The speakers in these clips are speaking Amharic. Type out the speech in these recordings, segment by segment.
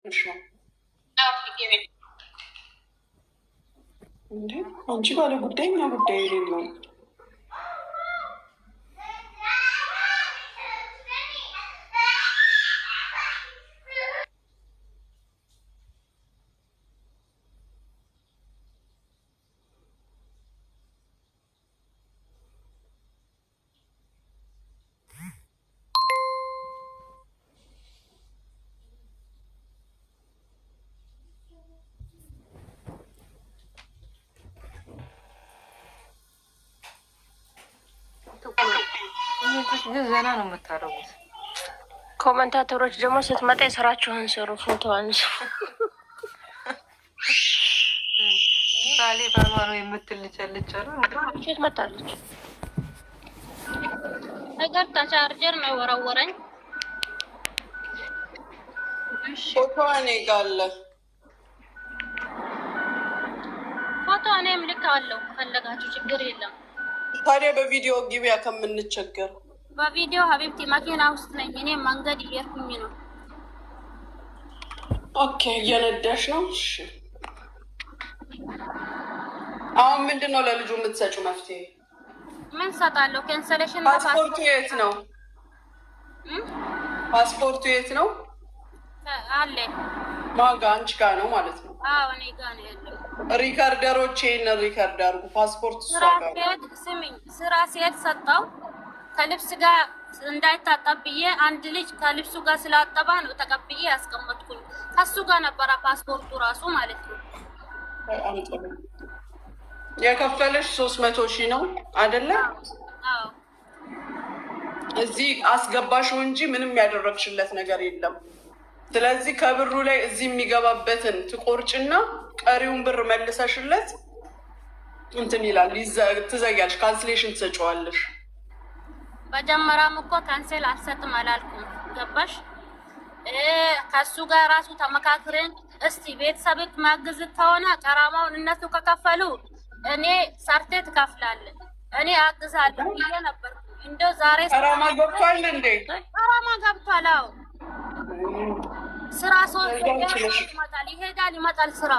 ነው እንዴ? አንቺ ባለ ጉዳይ፣ እኛ ጉዳይ የሌለው። ዘና ነው የምታደርጉት። Commentator ኦች ደግሞ ስትመጣ የስራችሁን ስሩ፣ ፎቶ አንሱ። ባሌ ባሏ ነው የምትል ልጅ አለች አሉ። ሴት መጣለች። ነገር ቻርጀር ነው የወረወረኝ። ፎቶ እኔ ጋ አለ። ፎቶ እኔም ልክ አለው ከፈለጋችሁ ችግር የለም። ታዲያ በቪዲዮ ግቢያ ከምንቸገር። በቪዲዮ حبيبتي መኪና ውስጥ ነኝ እኔ፣ መንገድ እየሄድኩኝ ነው። Okay፣ እየነዳሽ ነው። እሺ፣ አሁን ምንድን ነው ለልጁ የምትሰጪው መፍትሄ? ምን ሰጣለሁ? Cancellation። ፓስፖርቱ የት ነው? ፓስፖርቱ የት ነው? አለ። ማጋ? አንቺ ጋ ነው ማለት ነው? አዎ፣ እኔ ጋ ነው ያለው። Recorder ኦች ይሄንን record አድርጉ። ፓስፖርት እሷ ስራ ጋር ነው። ሲሄድ፣ ስሚኝ፣ ስራ ሲሄድ ሰጠው ከልብስ ጋር እንዳይታጠብ ብዬ። አንድ ልጅ ከልብሱ ጋር ስላጠባ ነው ተቀብዬ ያስቀመጥኩኝ። ከሱ ጋር ነበረ ፓስፖርቱ ራሱ ማለት ነው። በጣም ጥሩ። የከፈለሽ 300,000 ነው አይደለ? አዎ። እዚህ አስገባሽው እንጂ ምንም ያደረግሽለት ነገር የለም። ስለዚህ ከብሩ ላይ እዚህ የሚገባበትን ትቆርጭና ቀሪውን ብር መልሰሽለት እንትን ይላል፣ ትዘጊያለሽ፣ cancellation ትሰጪዋለሽ። መጀመሪያም እኮ cancel አልሰጥም አላልኩም። ገባሽ? ከሱ ጋር ራሱ ተመካክረን እስቲ ቤተሰብክ ማግዝ ከሆነ ቀራማውን እነሱ ከከፈሉ እኔ ሰርቴ ትከፍላለህ፣ እኔ አግዛለሁ ብዬ ነበር። እንደው ዛሬ ቀራማ ገብቷል እንዴ? ቀራማ ገብቷል። አዎ፣ ስራ ሶስት ይመጣል፣ ይሄዳል፣ ይመጣል ስራ።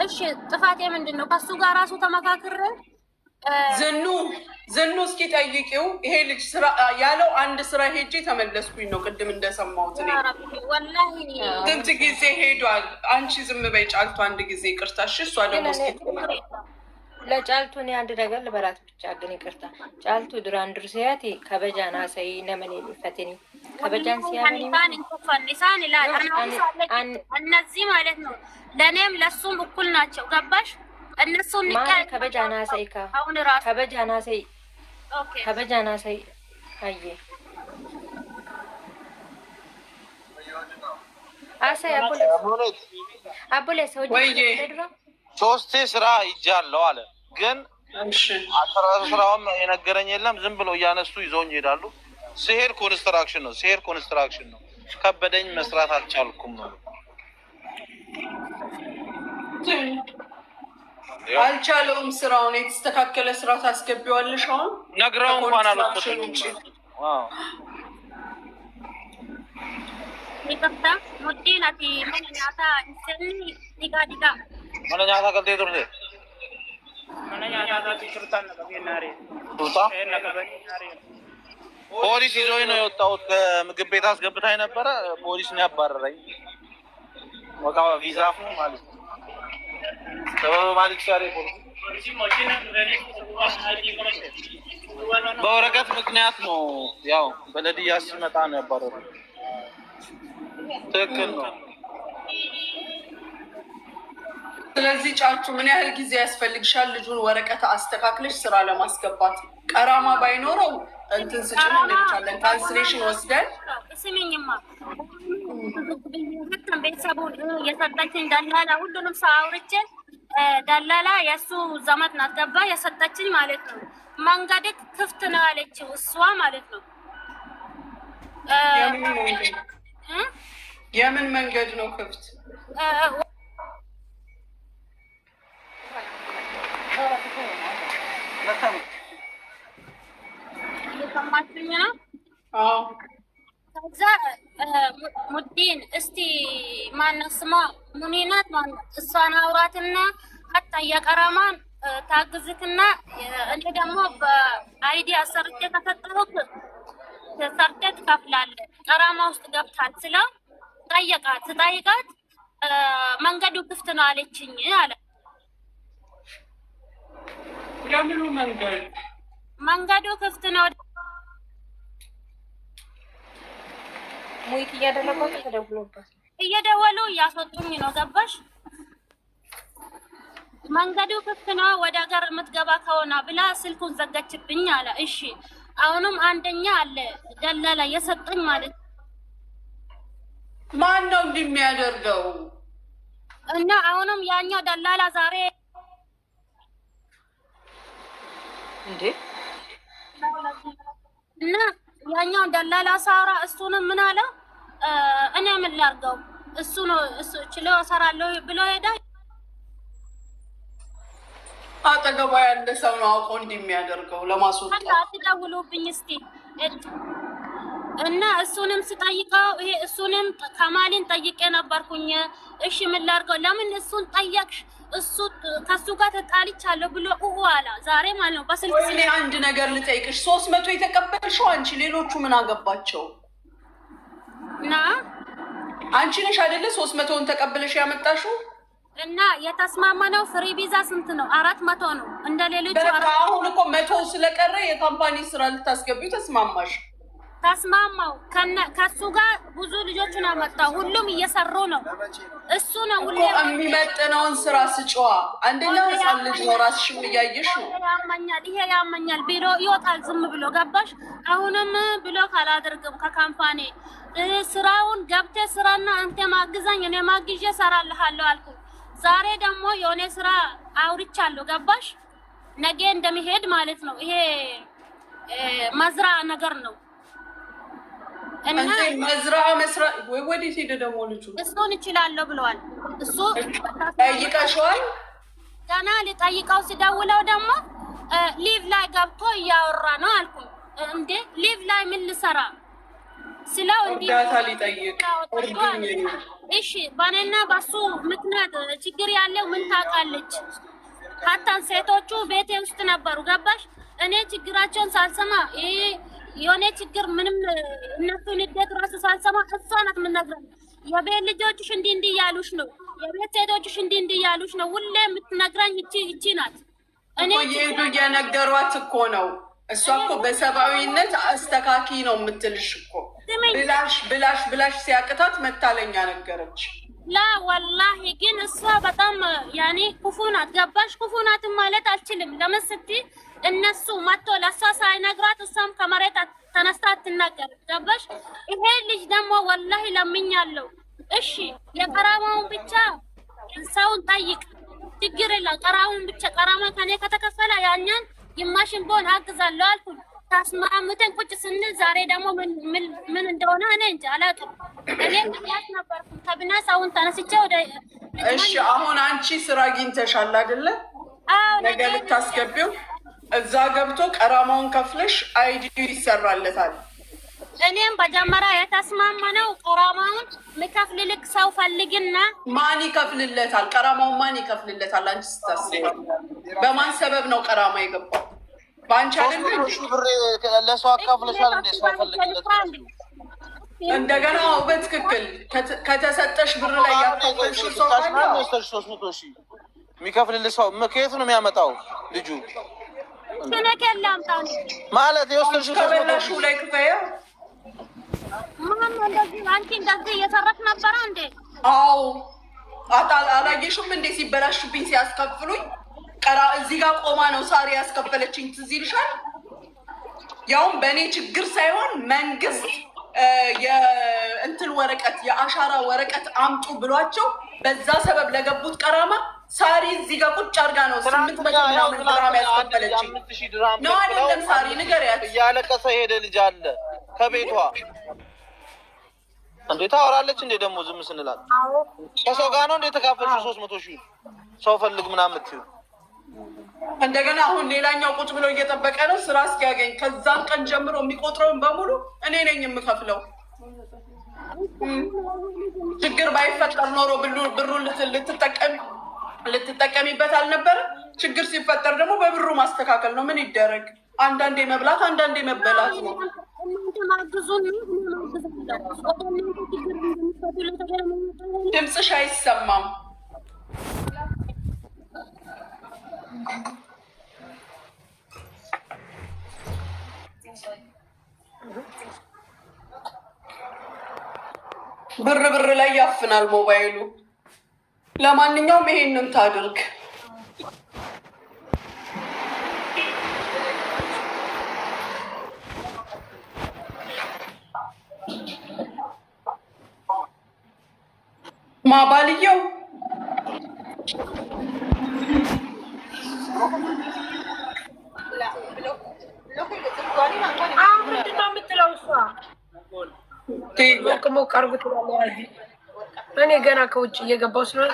እሺ፣ ጥፋቴ ምንድን ነው? ከሱ ጋር ራሱ ተመካክሬ ዝኑ ዝኑ፣ እስኪ ጠይቂው። ይሄ ልጅ ስራ ያለው አንድ ስራ ሄጄ ተመለስኩኝ ነው ቅድም እንደሰማሁት እኔ። ወላሂ። ስንት ጊዜ ሄዷል። አንቺ ዝም በይ ጫልቱ፣ አንድ ጊዜ ይቅርታ። እሺ፣ እሷ ደግሞ እስኪ ለጫልቱ እኔ አንድ ነገር ልበላት ብቻ ግን ይቅርታ። ጫልቱ duraan durseeti kabajaan haasa'ii nama hin kabajaan ኢሳን ይላል እነዚህ ማለት ነው። ለእኔም ለእሱም እኩል ናቸው። ገባሽ? እነሱ maal kabajaan haasa'ii ካ አሁን ራሱ kabajaan haasa'ii kabajaan haasa'ii አየ haasa'ii አቦሌ ሰው ወይዬ። ሶስቴ ስራ ይጃለው አለ። ግን ስራውም የነገረኝ የለም። ዝም ብለው እያነሱ ይዘውኝ ይሄዳሉ። ስሄድ construction ነው፣ ስሄድ construction ነው። ከበደኝ፣ መስራት አልቻልኩም ነው። አልቻለውም ስራውን። የተስተካከለ ስራ ታስገቢዋለሽ አሁን። ነግረው እንኳን ከ construction ውጪ። አልወሰዱኝም። ይቅርታ ሙዲን ati mana nyaataa inni dhigaa dhigaa Mana nyaataa galtee turte? Mana nyaataatti shurtaan na qabee naaree. ቱርታ Na qabanii naaree. ፖሊስ ይዞኝ ነው የወጣሁት። ከምግብ ቤት አስገብታኝ ነበረ። ፖሊስ ነው ያባረረኝ። በቃ ቪዛፍ ነው ማለት ነው። ሰበብ ማለት ይቻላል። በወረቀት ምክንያት ነው። ያው በለድያ ሲመጣ ነው ያባረሩት። ትክክል ነው። ስለዚህ ጫልቱ ምን ያህል ጊዜ ያስፈልግሻል ልጁን ወረቀት አስተካክለሽ ስራ ለማስገባት? ቀራማ ባይኖረው እንትን ስጭን እንልቻለን፣ cancellation ወስደን። ስሚኝማ፣ ቤተሰቡን የሰጠችኝ ደላላ ሁሉንም ሰው አውርቼ፣ ደላላ የእሱ ዘመድ ናት፣ ገባ የሰጠችኝ ማለት ነው። መንገድ ክፍት ነው ያለችው እሷ ማለት ነው። የምን መንገድ? የምን መንገድ ነው ክፍት? እየሰማችኝ ነው? አዎ። ከዛ ሙዲን እስቲ ማነው ስሟ ሙኒናት ማነው እሷን አውራትና ሀታ የቀረማን ታግዝክና እኔ ደግሞ በ ID አሰርቼ ከሰጠሁት ሰርቼ ትከፍላለህ። ቀራማ ውስጥ ገብታል ስለው ጠየቃት። ስጠይቃት መንገዱ ክፍት ነው አለችኝ አለ። የምኑ መንገድ? መንገዱ ክፍት ነው። mute እያደረጓት ተደውሎባት እየደወሉ እያስወጡኝ ነው። ገባሽ? መንገዱ ክፍት ነው ወደ ሀገር የምትገባ ከሆነ ብላ ስልኩን ዘጋችብኝ አለ። እሺ አሁንም አንደኛ አለ ደላላ የሰጠኝ ማለት ማን ነው እንዲህ የሚያደርገው? እና አሁንም ያኛው ደላላ ዛሬ እንዴ እና ያኛው ደላላ ሳውራ እሱንም ምን አለው፣ እኔ ምን ላድርገው እሱ ነው እሱ ችሎ እሰራለሁ ብሎ ሄዳ አጠገቧ ያለ ሰው ነው አውቆ እንዲህ የሚያደርገው ለማስወጣት። አትደውሉብኝ እስቲ እና እሱንም ስጠይቀው ይሄ እሱንም ከማሊን ጠይቄ ነበርኩኝ። እሺ ምን ላድርገው? ለምን እሱን ጠየቅሽ? እሱ ከሱ ጋር ተጣልቻለሁ ብሎ አለ ዛሬ ማለት ነው በስልክ። እኔ አንድ ነገር ልጠይቅሽ፣ 300 የተቀበልሽው አንቺ፣ ሌሎቹ ምን አገባቸው? እና አንቺ ነሽ አይደለ 300ውን ተቀብለሽ ያመጣሽው? እና የተስማማነው free visa ስንት ነው? 400 ነው እንደ ሌሎቹ። በቃ አሁን እኮ 100 ስለቀረ የ company ስራ ልታስገቢው ተስማማሽ። ተስማማው። ከሱ ጋር ብዙ ልጆችን አመጣው። ሁሉም እየሰሩ ነው። እሱ ነው ሁሌ የሚመጥነውን ስራ ስጭዋ። አንደኛ ህፃን ልጅ ነው፣ ራስሽም እያየሽ ነው። ያመኛል፣ ይሄ ያመኛል ቢሮ ይወጣል ዝም ብሎ ገባሽ። አሁንም block አላደርግም ከ company ስራውን ገብቴ ስራና አንተ ማግዛኝ እኔ ማግዤ እሰራልሃለሁ አልኩ። ዛሬ ደግሞ የሆነ ስራ አውርቻለሁ ገባሽ። ነገ እንደሚሄድ ማለት ነው። ይሄ መዝራ ነገር ነው። እና መዝራ መስራ ወይ ወዴት ሄደ ደግሞ ልጁ? እሱን እችላለሁ ብለዋል። እሱ ጠይቀሽዋል? ገና ልጠይቀው ሲደውለው ደግሞ live ላይ ገብቶ እያወራ ነው አልኩኝ። እንዴ live ላይ ምን ልሰራ ስለው እርዳታ ሊጠይቅ። እሺ በእኔና በሱ ምክንያት ችግር ያለው ምን ታውቃለች? ሀታን ሴቶቹ ቤቴ ውስጥ ነበሩ ገባሽ። እኔ ችግራቸውን ሳልሰማ የሆነ ችግር ምንም እነሱ ንዴት ራሱ ሳልሰማ እሷ ናት የምትነግረኝ። የቤት ልጆችሽ እንዲህ እንዲህ እያሉሽ ነው፣ የቤት ሴቶችሽ እንዲህ እንዲህ እያሉሽ ነው። ሁሌ የምትነግረኝ እቺ ናት። እኔ እየሄዱ እየነገሯት እኮ ነው። እሷ እኮ በሰብአዊነት አስተካኪ ነው የምትልሽ እኮ። ብላሽ ብላሽ ብላሽ ሲያቅታት መታለኛ ነገረች። ላ ወላሂ ግን እሷ በጣም ያኔ ክፉ ናት ገባሽ። ክፉ ናት ማለት አልችልም። ለምን ስትይ እነሱ መጥቶ ለእሷ ሳይነግራት እሷም ከመሬት ተነስታ አትናገርም ገባሽ። ይሄ ልጅ ደግሞ ወላሂ ለምኛለሁ። እሺ የቀራማውን ብቻ ሰውን ጠይቅ ችግር የለም። ቀራማውን ብቻ ቀራማ ከኔ ከተከፈለ ያኛን ግማሽን ቦን አግዛለሁ አልኩኝ። ታስማምተን ቁጭ ስንል ዛሬ ደግሞ ምን እንደሆነ እኔ እንጃ አላውቅም። እኔ ብናስ ነበርኩ ከብናስ አሁን ተነስቼ ወደ እሺ። አሁን አንቺ ስራ አግኝተሻል አይደለ? ነገ ልታስገቢው እዛ ገብቶ ቀራማውን ከፍለሽ ID ይሰራለታል። እኔም መጀመሪያ የተስማማነው ቀራማውን ምከፍልልክ ሰው ፈልግና ማን ይከፍልለታል? ቀራማውን ማን ይከፍልለታል? አንቺ ስታስቢ በማን ሰበብ ነው ቀራማ የገባው? በአንቺ አይደል? ብር ለሰው አካፍለሻል እንዴ? ሰው ፈልግለት እንደገና በትክክል ከተሰጠሽ ብር ላይ ያካፈልሽ ሰው ካለ 300 ሺህ የሚከፍልልህ ሰው ከየት ነው የሚያመጣው ልጁ? ማለት የወሰድሽው ከበላሽው ላይ ክፈያ። ማን እንደዚህ አንቺ እንደዚህ እየሰራሽ ነበረ እንዴ? አዎ አላየሽም እንዴ? ሲበላሽብኝ ሲያስከፍሉኝ ቀራ እዚህ ጋር ቆማ ነው ሳሪ ያስከፈለችኝ። ትዝ ይልሻል? ያውም በእኔ ችግር ሳይሆን መንግስት የእንትን ወረቀት የአሻራ ወረቀት አምጡ ብሏቸው በዛ ሰበብ ለገቡት ቀራማ ሳሪ እዚህ ጋር ቁጭ አድርጋ ነው 800 ምናምን ድራም ያስከፈለችኝ ነው አይደለም? ሳሪ ንገሪያት። እያለቀሰ ሄደ ልጅ አለ ከቤቷ። እንዴ ታወራለች እንዴ ደግሞ ዝም ስንላት ከሰው ጋር ነው እንዴ ተካፈልሽው 300 ሺህ ሰው ፈልግ ምናምን የምትይው እንደገና አሁን ሌላኛው ቁጭ ብሎ እየጠበቀ ነው ስራ እስኪያገኝ። ከዛም ቀን ጀምሮ የሚቆጥረውን በሙሉ እኔ ነኝ የምከፍለው። ችግር ባይፈጠር ኖሮ ብሩን ልትጠቀሚበት አልነበረ? ችግር ሲፈጠር ደግሞ በብሩ ማስተካከል ነው። ምን ይደረግ? አንዳንዴ መብላት አንዳንዴ መበላት ነው። ድምፅሽ አይሰማም። ብር ብር ላይ ያፍናል ሞባይሉ። ለማንኛውም ይሄንን ታድርግ። ማባልየው አሁን ምንድን ነው የምትለው እሷ? ሞቅ ሞቅ አድርጉ ትላለች። እኔ ገና ከውጭ እየገባሁ ስለሆነ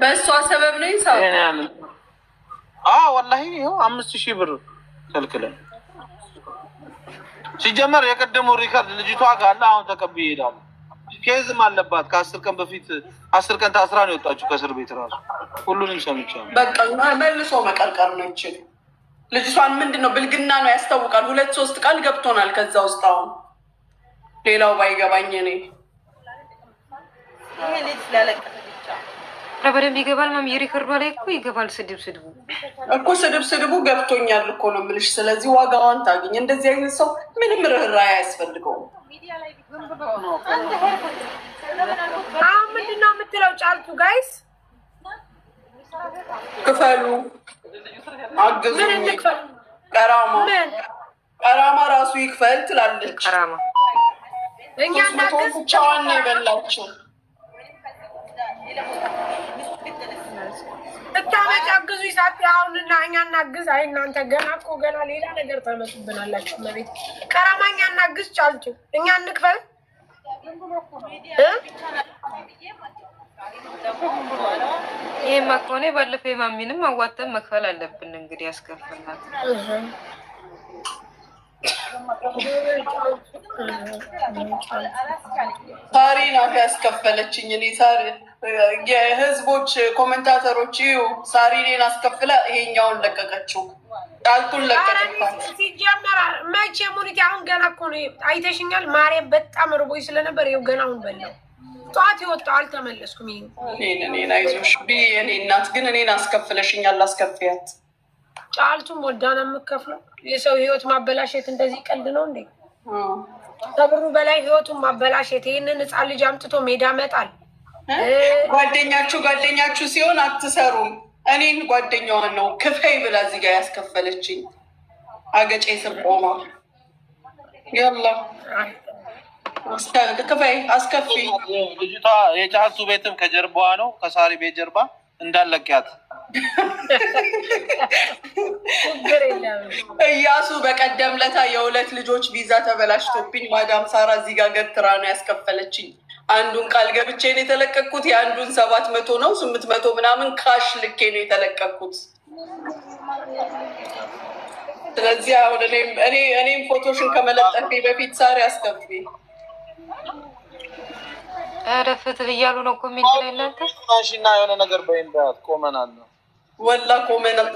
በእሷ ሰበብ ነው ይሳው። ወላሂ ይኸው 5000 ብር ከልክለን። ሲጀመር የቀደመው record ልጅቷ ጋር አሁን ተቀብዬ እሄዳለሁ። case ም አለባት። ከ10 ቀን በፊት 10 ቀን ታስራ ነው የወጣችው ከእስር ቤት ራሱ። ሁሉንም ሰምቻለሁ። በቃ መልሶ መቀርቀር ነው ይችል። ልጅቷን ምንድን ነው ብልግና ነው ያስታውቃል። 2-3 ቃል ገብቶናል ከዛ ውስጥ። አሁን ሌላው ባይገባኝ እኔ በደንብ ይገባል። ማም የ record ዷ ላይ እኮ ይገባል። ስድብ ስድቡ እኮ ስድብ ስድቡ ገብቶኛል እኮ ነው የምልሽ። ስለዚህ ዋጋዋን ታገኝ። እንደዚህ አይነት ሰው ምንም ርህራሄ አያስፈልገውም። አሁን ምንድን ነው የምትለው ጫልቱ? guys ክፈሉ፣ አግዙ። ቀራማ ቀራማ ራሱ ይክፈል ትላለች። ቀራማ እኛ እናግዝ። ብቻዋን ነው የበላችው። ስታመጪ አግዙ ይሳት አሁን እና እኛ እናግዝ። አይ እናንተ ገና እኮ ገና ሌላ ነገር ታመጡብናላችሁ። መቤት ቀራማ እኛ እናግዝ፣ ጫልቱ እኛ እንክፈል። ይሄማ ከሆነ ባለፈው የማሚንም አዋተን መክፈል አለብን። እንግዲህ ያስከፍልናት። ሳሪ ናት ያስከፈለችኝ። እኔ ሳሪ የህዝቦች commentator ኦች እዩ፣ ሳሪ እኔን አስከፍላ ይሄኛውን ለቀቀችው፣ ጫልቱን ለቀቀች። ሲጀመር መቼ ሙኒት አሁን ገና እኮ ነው አይተሽኛል። ማርያም በጣም ርቦኝ ስለነበር ይኸው ገና አሁን በላው። ጠዋት የወጣው አልተመለስኩም። ይሄ እኔን አይዞሽ ብዬ እኔ እናት ግን እኔን አስከፍለሽኛል። አስከፍያት ጫልቱም ወዳ ነው የምከፍለው። የሰው ህይወት ማበላሸት እንደዚህ ቀልድ ነው እንዴ? ከብሩ በላይ ህይወቱን ማበላሸት። ይህንን ህፃን ልጅ አምጥቶ ሜዳ መጣል። ጓደኛችሁ ጓደኛችሁ ሲሆን አትሰሩም። እኔን ጓደኛዋን ነው ክፈይ ብላ እዚህ ጋር ያስከፈለችኝ። አገጬ ስር ቆማ ያላ ክፈይ አስከፊ። ልጅቷ የጫልቱ ቤትም ከጀርባዋ ነው፣ ከሳሪ ቤት ጀርባ እንዳለቅያት እያሱ በቀደም ለታ የሁለት ልጆች ቪዛ ተበላሽቶብኝ ማዳም ሳራ እዚህ ጋር ገትራ ነው ያስከፈለችኝ። አንዱን ቃል ገብቼ ነው የተለቀቅኩት። የአንዱን 700 ነው 800 ምናምን cash ልኬ ነው የተለቀቅኩት። ስለዚህ አሁን እኔም ፎቶሽን ከመለጠፌ በፊት ሳሪ አስከፊ። ኧረ ፍትህ እያሉ ነው comment ላይ እናንተ እና የሆነ ነገር በይንዳት ቆመናል ነው ወላ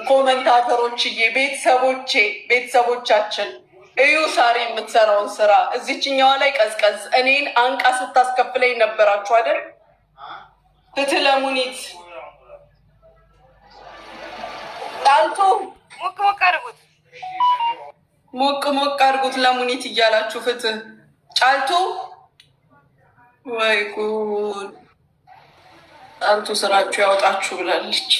commentator ኦችዬ፣ ቤተሰቦቼ፣ ቤተሰቦቻችን እዩ ሳሪ የምትሰራውን ስራ። እዚችኛዋ ላይ ቀዝቀዝ እኔን አንቃ ስታስከፍለኝ ነበራችሁ አይደል? ፍትህ ለሙኒት ጣልቶ ሞቅ ሞቅ አድርጉት፣ ሞቅ ሞቅ አድርጉት ለሙኒት እያላችሁ ፍትህ ጫልቱ። ወይ ጉድ! ጫልቱ ስራችሁ ያውጣችሁ ብላለች።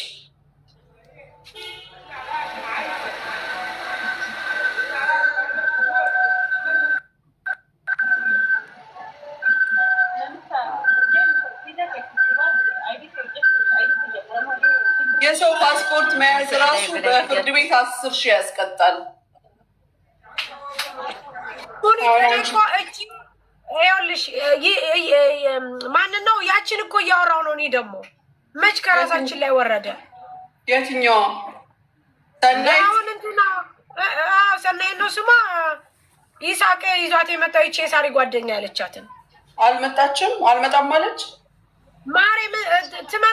የሰው ፓስፖርት መያዝ ራሱ በፍርድ ቤት 10 ሺህ ያስቀጣል። ይኸውልሽ ማንን ነው ያችን እኮ እያወራሁ ነው። እኔ ደግሞ መች ከራሳችን ላይ ወረደ። የትኛዋ? ሰናይት አሁን እንትና ሰናይት ነው ስሟ። ይሳቅ ይዟት የመጣው ይቺ የሳሪ ጓደኛ ያለቻትን አልመጣችም። አልመጣም አለች። ማርያም ትመ